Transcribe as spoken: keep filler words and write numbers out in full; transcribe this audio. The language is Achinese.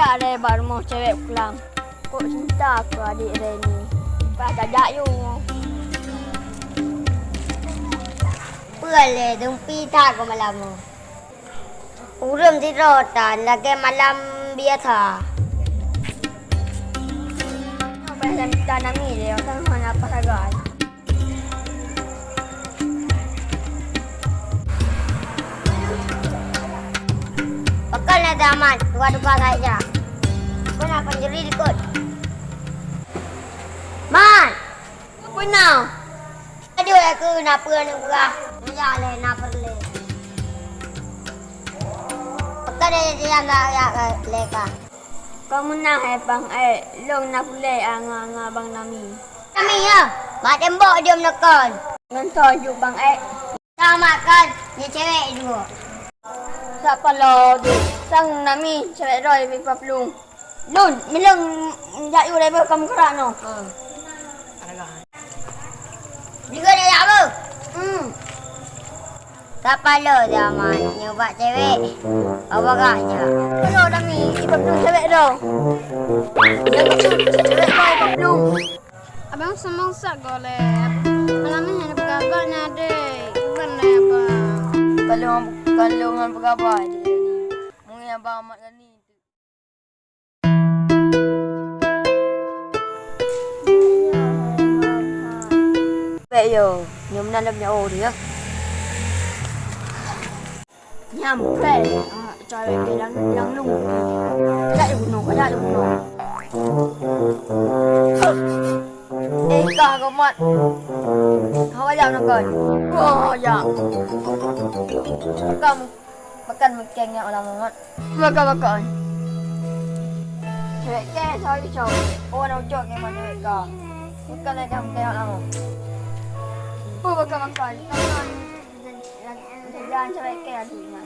Tak ada baru mau cewek pulang. Kok cinta ke adik Reni? Bah tajak yuk. Peue lé teumpi that keu malam nyoe? Ureueng sidroe tan lagèe malam biasa. Nyoe bah lam tanami lé, kan hana apa sagai. Pakon lé Aman, duka-duka saja. Kau nak pencuri likot. Man! Peue na? Aduh, aku na peue aneuk peugah. Meujak lé na peureulèe. Pakon lé jian dak jak lé ka. Kau meunang hai Bang Ek, lôn na peureulèe ngon, ngon Bang Nami. Nami ya, mak tembok jom neukon. Ngon soe juk Bang Ek? Sama kan, ni cewek dua. Sak paloe deh, sang Nami cewek droe bak plueng. Lôn, meulôn jak yue deh beuh kamoe keurak nyoe. Ha. Juga dah jak beuh. Hmm. Sak paloe zaman nyoe bak cewek. Awak gak jak. Paloe Nami, ibak plueng cewek droe. Nyoe cewek droe ibak plueng. Abang seumang sak gohlom. Malam nyoe hana peugah bak nyan deh. Bukan lé abang. Kalau, kalau ngon peugah bak deh. Mungkin abang amat gani. Bèk yo, nyoe meunan lom nyoe deh ya. Nyampe, ah, cewek ke nyang, nyang lung. Ada di gunung, ada di gunung. Eh, kah, kau mat. Kau ajak nak kau. Oh, ya. Kau makan mungkin yang lama mat. Makan, makan. Cewek ke, sorry, cok. Oh, nak ucok ke mana cewek kau? Makan lagi mungkin yang lama. Oh, makan, makan. Makan. Jangan cewek ke lagi, man.